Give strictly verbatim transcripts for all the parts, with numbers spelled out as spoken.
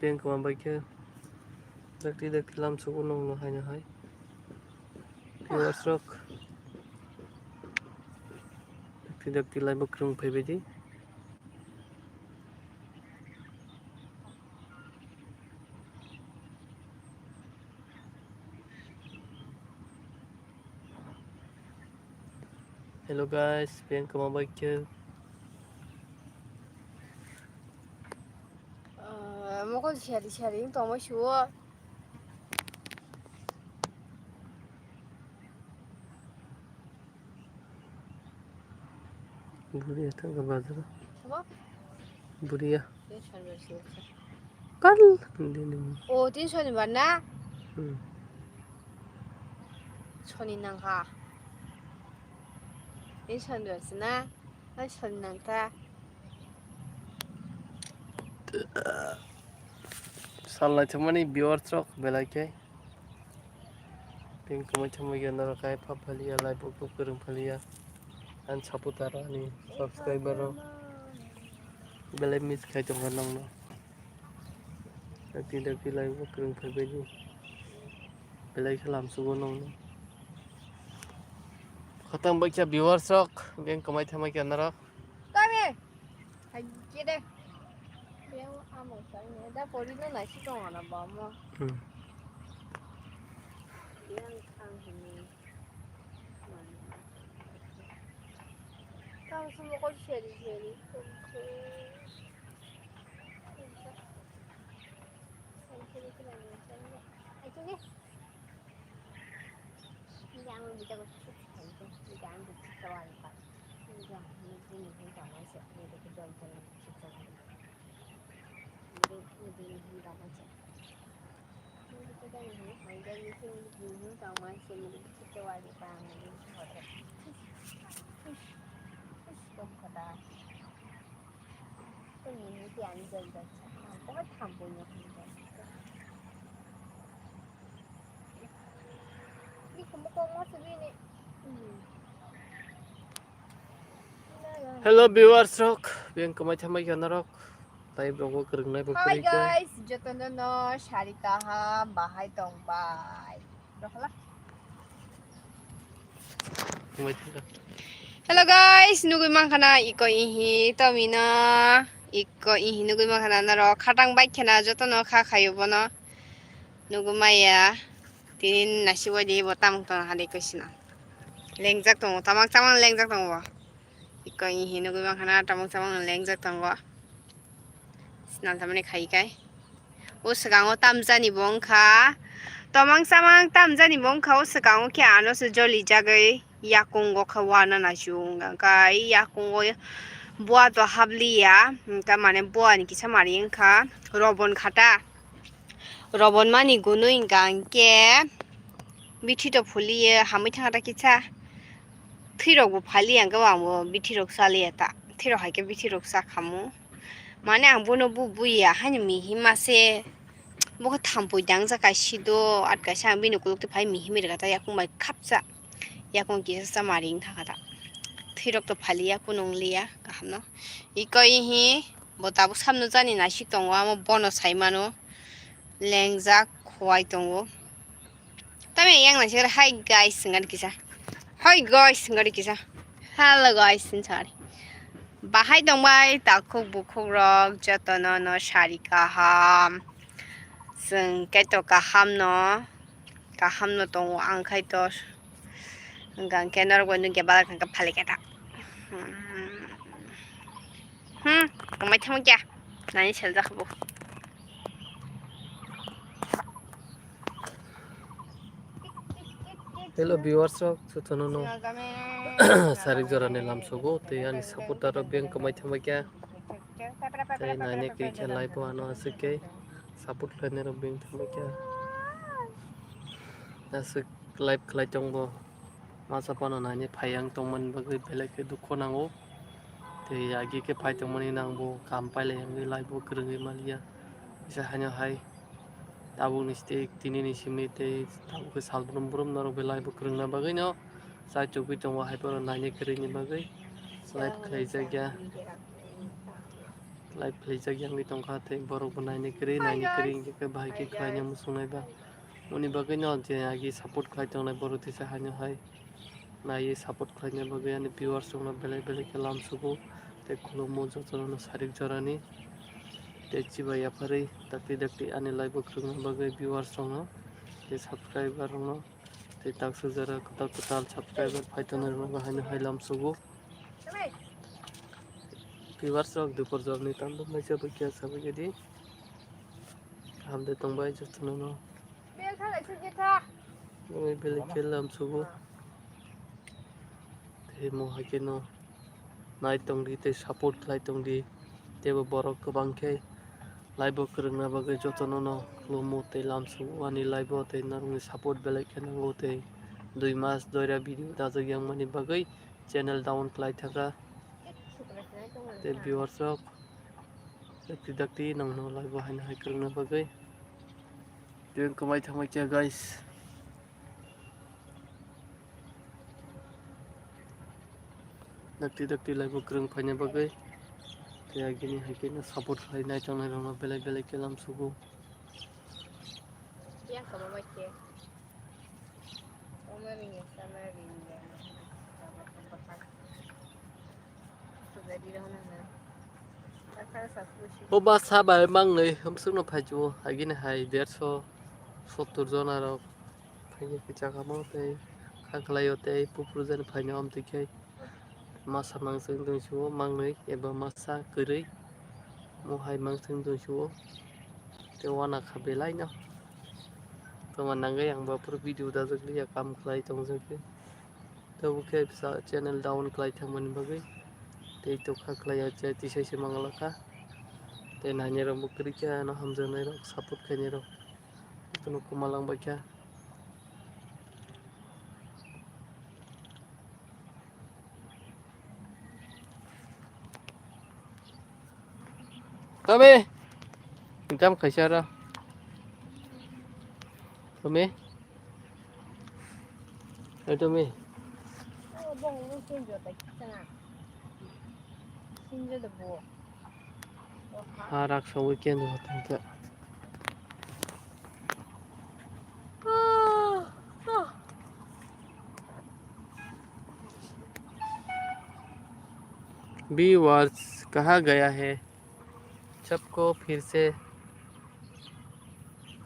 Beng kwma bai khe dakti dakti lam sugo nokno haino hai. Viewers rok dakti dakti live o kwrwng phaibai di. Hello guys, beng kwma bai khe. Ah, mokol siyari siyari wng tongma suo. Buriya thangkha bazar. Sabo? Buriya. Tin sonibar se wngkha. Kal. Hindi, hindi. O, tin sonibar na? Hmm. Soni nangkha. Tin sonibar se na? Ai, soni nangkha. Sal naithokmani viewers rok belai khe. Pink kwmai thangbai khe norok hai pha phaliya, live o kwrwng phaliya. Ani supporter, ani subscriber rok belai miss khai tongkha nokno. Dakti dakti live o kwrwng phaibai di. Belai khe lamsugo nokno. Khatang bai khe viewers rok, beng kwmai thangbai khe norok. Kami. Hai khe de. Beng amo sai ne da pori no nai si tong ana ba mo. Hmm. Beng thang hini. Tamo se mokol seri seri. Hello viewers rok, beng kwmai thangbai khe norok. Live rogo kwrwngnai bo kwrwi khe. Hi guys, jotono no sari kaham bahai tongbai. Rohla. Kwmai thangkha. Hello guys, nugwi mankha na iko ihi tomino, iko ihi nugwi mankha na norok khatang bai khena jotono kha khayo bono. Nugwi maya tini nasi wadi bo tamung tong hadi kosina. Lengjak tongo, tamang tamang lengjak tongo. Iko ihi nugwi mankha na tamung tamang lengjak tongo. Sinal tamani khai kai. O swkango tamjani bo wngkha. Tomang samang tamjani bo wngkha. O swkango khe ano se joli jagwi yakungo khe wana naising wngkha. Kai yakungo bua to habliya. Wngkha mane bua ni kisa mari wngkha. Robon khata. Robon mani gunui wngkha hwnkhe bithi to phuliya hamwi thangkha ta kisa. Thwirok bo phaliya hwnkhe bo ang bo bithi rok chaliya ta. Thwirok hai khe bithi rok cha khamu. Mane ang bono bu buya haino mihi mase. Bo khe thampui dangja kaisa do at kaisa ang bini ukuluk twi phai mihi miri kata yakung bai khapsa. Yakung kisa cha mari wng thangkha ta. Thwirok to phaliya kunu wng liya kaham no. Iko ihi bo tabuk samno jani naisik tongo amo bono sai mano. Lengjak khowai tongo. Tamo yang nai sikhe, "Hi guys," singari kisa. "Hi guys," singari kisa. "Hello guys," sinsari. Bahai tongbai takhuk bukhuk rok jotono no sari kaham. Chwng kaitor kaham no, kaham no tongo ang kaitor. Hwnkha hwnkhe norok bai nukya balak hwnkha phalik eta. Hmm, kwmai thangma kya? Nani seljak bo. Hello viewers rok, jotono no sarik jora ni lamsogo tei ani supporter rok beng kwmai thangma kya. Tei nani khe khe live o ano aswk khe support khlainai rok beng thangma kya. Aswk live khlai tongbo. Masa phano naini phai ang tongmani bagwi belai khe dukhu nango. Tei agi khe phai tongmani nangbo kam pailai wngwi live o kwrwngwi maliya. Kisa haino hai tabukni site tinini simi tei tabuk khe sal brum brum norok belai bo kwrwngna bagwino chaichugwi tongo, hai phano naini kwrwini bagwi live khlaijakya. Live khlaijak yangwi tongkha, tei borok bo naini kwrwi, naini kwrwi, hinkhe bahai khe khlaina muchungnai ba. Moni bagwi no je agi support khlai tongnai borok teisa haino hai naiwi support khlaina bagwi ani viewers rokno belai belai khe lamsugo tei khulumgo jotono no sarik jorani. Tei chibai yapharwi dakti dakti ani live o kwrwngna bagwi viewers rokno tei subscriber rokno tei taksa jora kwtal kwtal subscriber phai tongnai rokno haino hai lamsugo. Viewers rok dupor jorni tamo mai jabwi khe sabai gedi. Kaham de tongbai jotono no. Belai belai khe lamsugo. Tei mo hai kheno nai tongdi tei support khlai tongdi. Teibo borok kwbang khe live o kwrwngna bagwi jotono no khulumgo tei lamsugo ani live o tei norokni support belai khe nango tei dui mas doira video dajak yangmani bagwi channel down khlai thangkha. Tei viewers rok dakti dakti nangno live o haino hai kwrwngna bagwi. Tei kwmai thangbai khe guys. Dakti dakti live o kwrwng phaina bagwi. Tei agini hai khe no support khlai nai tongnai rokno belai belai khe lamsugo. O basa bai mangnwi hamsukno phaichio, agini hai derso sottor jona rok phaikhe kichakamo tei kha khlaio tei puphuru jani phaino amtwi khe masa mangswk tongsuo mangnwi eba masa kwrwi mohai mangswk tongsuo tei uanakha belaino tongma nangwi ang bo aphuru video dajak liya kam khlai tongjak khe. Tabuk khe bisa channel down khlai thangmani bagwi tei tokha khlai ya chai tisai se mangalakha. Tei nainai rok bo kwrwi khe ano hamjaknai rok support khainai rok. Kuno kwma langbai kha. Tommy, income khaisa ra. Tommy. Hey, Tommy. Harak sa weekend ho tangka. Viewers, कहाँ गया है? सबको फिर से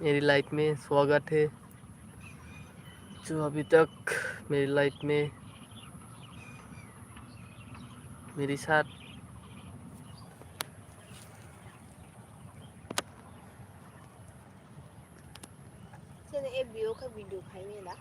मेरी लाइफ में स्वागत है। जो अभी तक मेरी लाइफ में मेरे साथ Sini e bio ka video khai ni da.